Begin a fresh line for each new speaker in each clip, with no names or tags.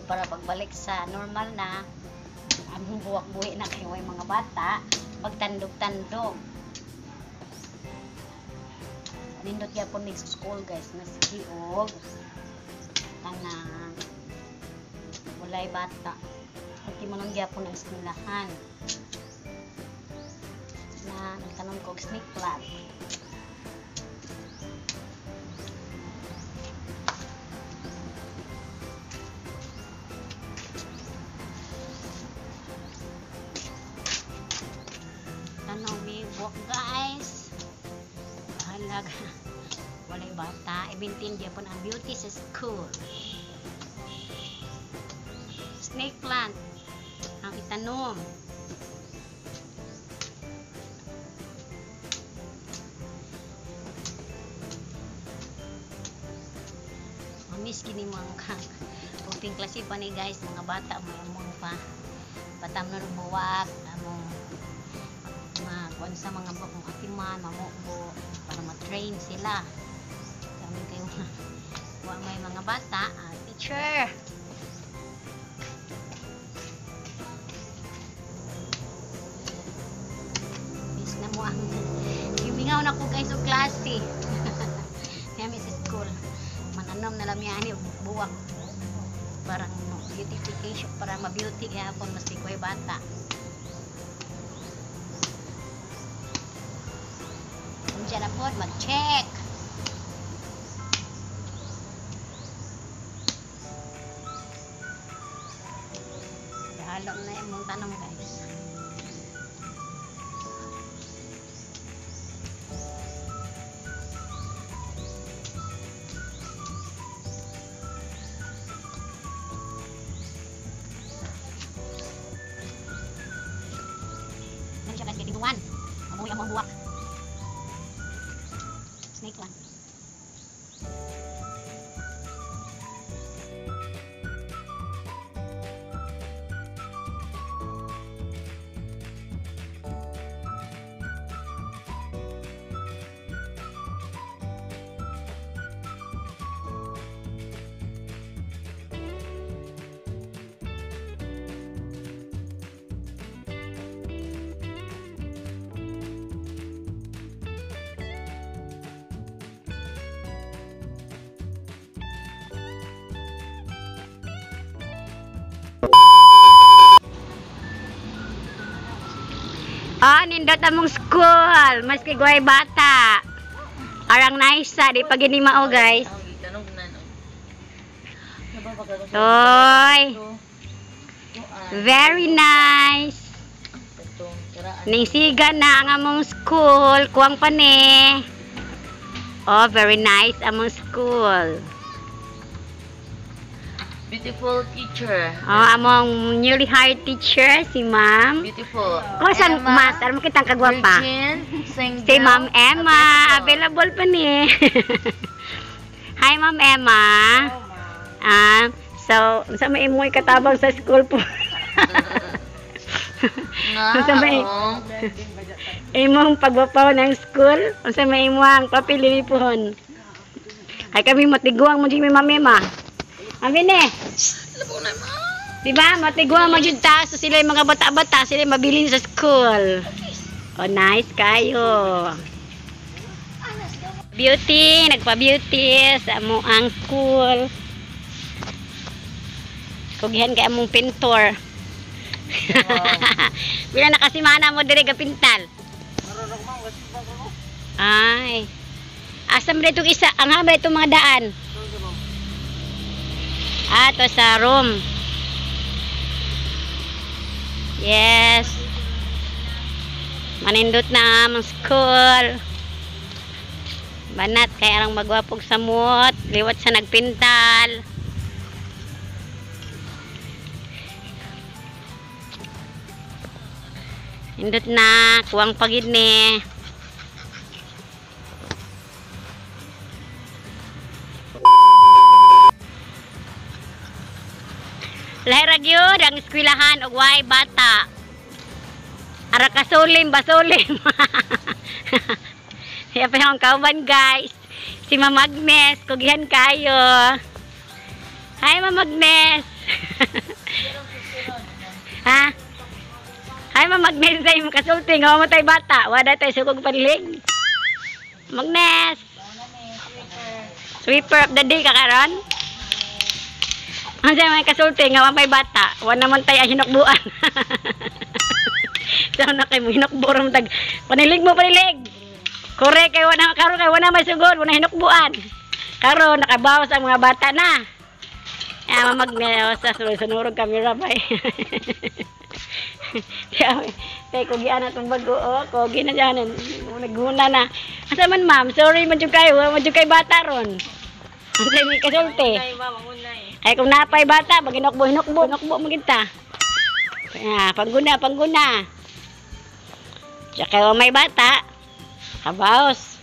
Para pagbalik sa normal na among buwak buhi na kay way mga bata magtandog-tandog. Nindot gyapon mig school, guys, maski og kanang walay bata. Pati man lang gyapon ang eskwelahan. Na nagtanom ko og snake plant. Ano mi walk, guys. Bahalag walay bata, i-maintain gyapon ang beauty sa school. Snake plant ang itanom. Mamiss gini mo ang pagting klase pa ni, guys, mga bata may among pa patamnon og buwak, among makuan sa mga buwak atiman, mamubo para ma-train sila. Kami kayo wa may mga bata, teacher. Miss na mo ang gimingaw na ko, guys, og klase. Kaya sa school. Mananom na lang ani buwak. Parang no, beautification para ma-beauty gihapon maski ko'y bata. Unsa na pod mag-check. Halo na imong tanom, guys. Ano siya, guys, kay tiguan. Mabuhi ang buwak. Snake plant. Ah, nindot among school. Maski guay bata. Arang nice sa di pa gini mao, guys. Toy. Very nice. Ningsiga na ang among school. Kuwang pa ni. Oh, very nice among school.
Beautiful teacher.
Oh, among newly hired teacher, si Ma'am.
Beautiful.
Ko sa mas, alam mo kitang kagwapa.
Virgin, single,
Si Ma'am Emma, available pa ni. Hi, Ma'am Emma. Ah, so, sa may imoy katabang sa school po?
Nga,
Sa may
oh.
imong pagwapaw ng school, unsa may imong papili ni pohon? Ay kami matiguang mo jud mi, Ma'am Emma. Amin eh. Diba? Matiguang mo jud ta. So sila yung mga bata-bata, sila yung mabilin sa school. Oh, nice kayo. Beauty, nagpa-beauty sa among school. Kugihan kay among pintor.
Wow.
Bila nakasimana mo dire ga pintal? Ay. Asa man itong isa? Ang haba itong mga daan. Ah, to sa room. Yes. Manindot na among school. Banat kay arang magwapog samot, liwat sa nagpintal. Indot na, kuwang pagid ni. Lahi ra gyud ang eskwelahan og way bata. Ara kasulim, basulim. Siya pa yung kauban, guys. Si Ma'am Agnes, kugihan kayo. Hi, Ma'am Agnes. Magnes sa imong kasulti nga wa tay bata, wala tay sugog panlig. Magnes. Sweeper of the day ka karon. Ang sa mga kasulti nga wa may bata, wa naman tay ang hinukbuan. Sa na kay mo hinukbo ra tag panilig mo panilig. Kore kay wa na karon kay wa na may sugod, wa na hinukbuan. Karon nakabawas ang mga bata na. Ah, Magnes sa sunurog camera bay. Kay kugi ana tong bago oh, kugi na diyan naguna na. Asa man ma'am, sorry man jud kayo, wa man jud kay bata ron. Ang kay mi kasulti. Ay kung napay bata, pag hinukbo, hinukbo, hinukbo mo kita. Ah, pangguna, pangguna. Tsaka kung may bata, kabaos.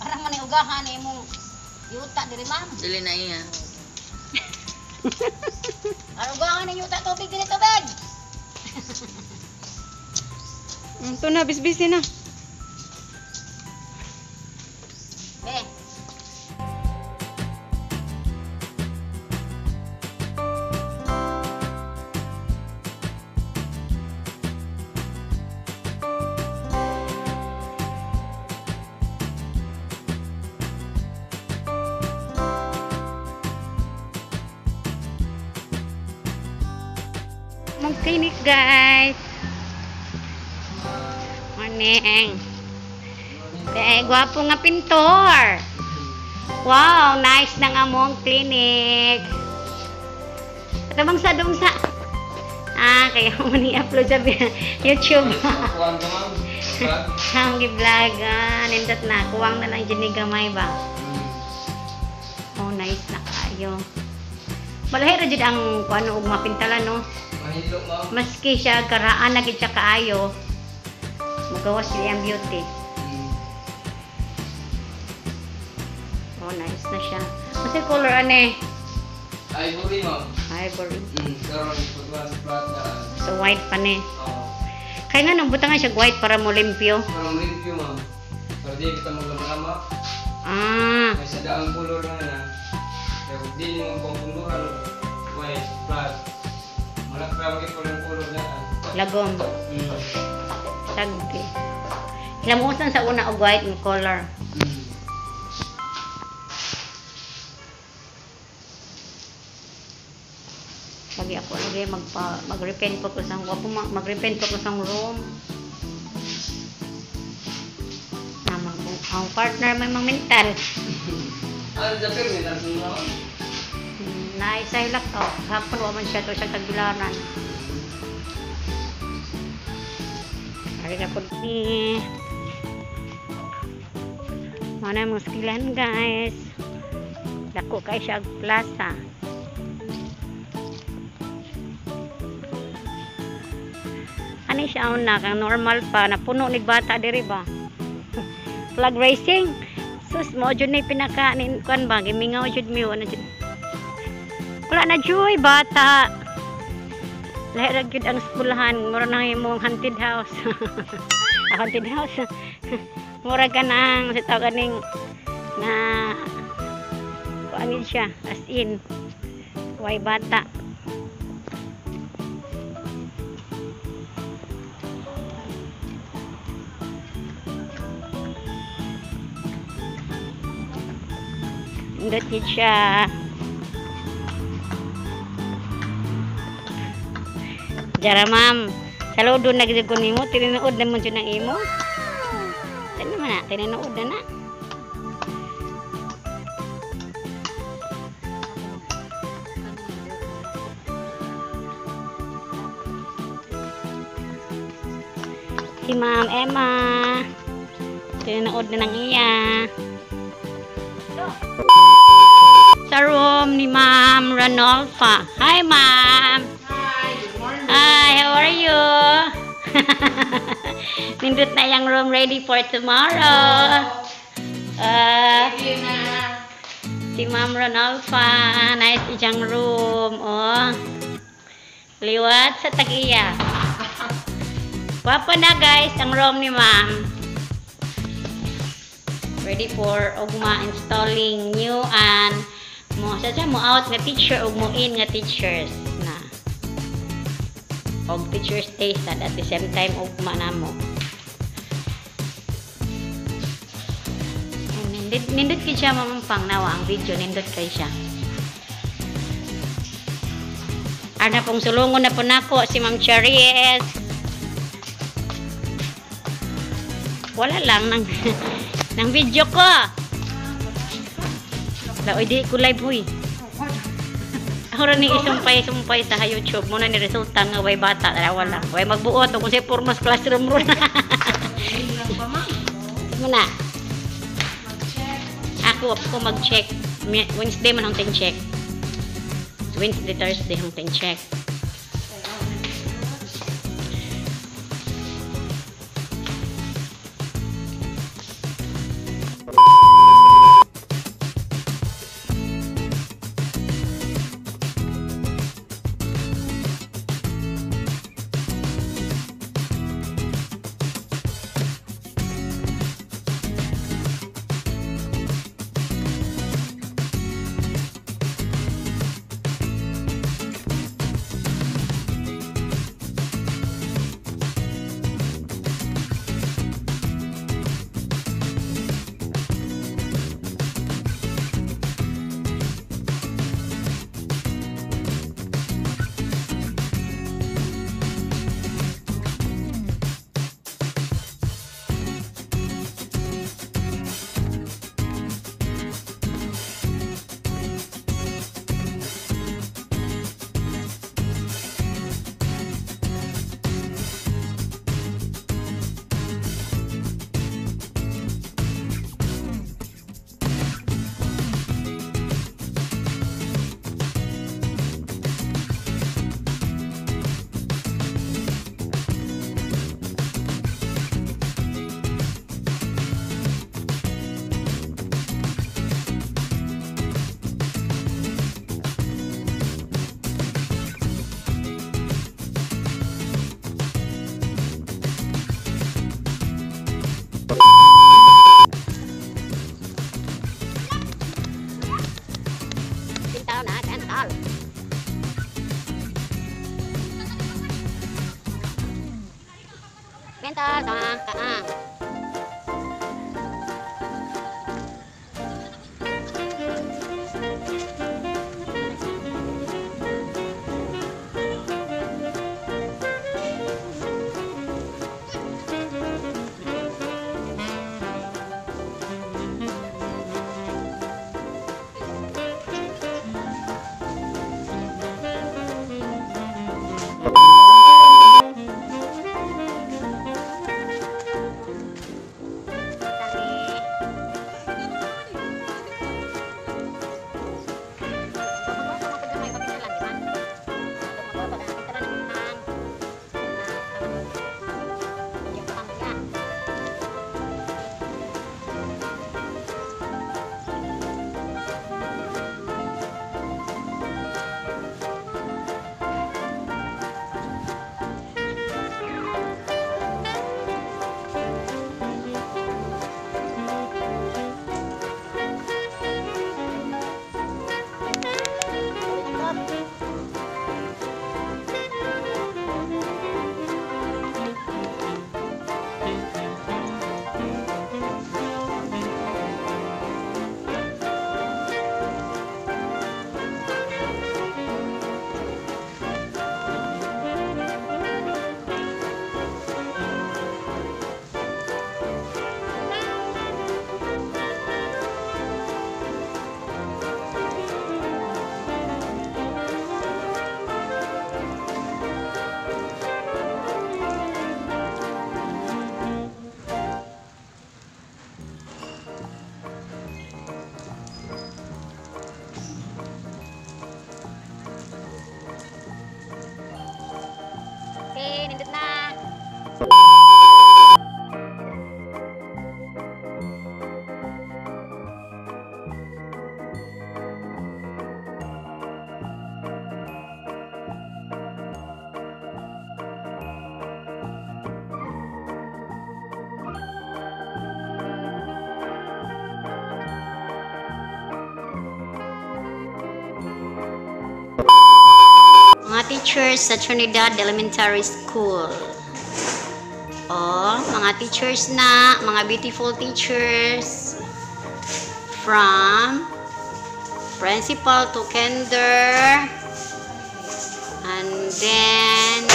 Parang man ugahan imong yuta diri ma'am.
Dili na iya.
Parang ugahan ni yuta tubig diri tubig.
Ito na, bisbisin na.
Be. Mong clinic guys. Morning. Eh, gwapo nga pintor. Wow, nice na nga mong clinic. Tabang sa dong sa. Ah, kaya mo ni upload sa YouTube. Ang gi-vlog, ah, nindot na. Kuwang na lang dyan ni gamay ba? Oh, nice na kayo. Malahi ra jud ang kuano og mapintalan no. Maski siya karaan na gid siya kaayo. Magawas siya ang beauty. Oh, nice na siya. Kasi color ane?
Ivory, ma'am.
Ivory.
Karon pagwa sa plata.
So white pa ni.
Oo.
Kaya nga nang butangan siya white para mo limpyo.
Parang limpyo, ma'am. Para di kita maglamama.
Ah,
May sa daang color na na. Kaya kung di mo pangkunduran, white, flat. Malaki pa yung color na.
Lagom. Sagdi. Hilamusan sa una og white ng color. Lagi ako lagi magpa mag-repent pa ko sa wapo mag-repent pa ko sa room. Namang kung ang partner may mang mental.
Ah, Japir, may nasa na.
Naisa hilak to. Hapon wa man siya to siya tagbilaran. Ari na po ni. Mana mga skilan guys. Dako kay siya og plaza. Ani siya una kang normal pa napuno ni bata diri ba. Flag racing. Sus mo jud ni pinaka ni kuan ba gimingaw jud mi wala jud. Wala na joy bata. Lahi ra gyud ang eskwelahan, mura na imong haunted house. Ah, haunted house. Mura ka nang sa tawag kaning na kuan siya as in way bata. Indot yun siya. Jara ma'am, saludo na gid ko nimo, tinuod na mo jud ang imo. Ano man na, tinuod na na. Si Ma'am Emma, tinuod na ng iya. Sa room ni Ma'am Ranolfa. Hi, Ma'am.
Hi, good morning.
Hi, how are you? Nindot na yung room ready for tomorrow. Si Ma'am Ranolfa, nice iyang room. Oh. Liwat sa tag-iya. Gwapo na guys ang room ni Ma'am. Ready for ugma installing new and mo sa siya mo out nga teacher ug mo in nga teachers na. Og Teachers Day sad at the same time ugma namo. Ay, nindot nindot kay siya mamampang nawa ang video, nindot kay siya. Ana pong sulungon na po nako si Ma'am Charies. Wala lang nang nang video ko. Laoy di ko live huy. Ako ra ni isumpay-sumpay sa YouTube mo na ni resulta nga way bata dalawa lang. Way magbuot kung sa formas classroom ron. Mo na. Ako ako mag-check. Wednesday man ang check. Wednesday, Thursday ang check. teachers sa Trinidad Elementary School. Oh, mga teachers na, mga beautiful teachers from principal to kinder and then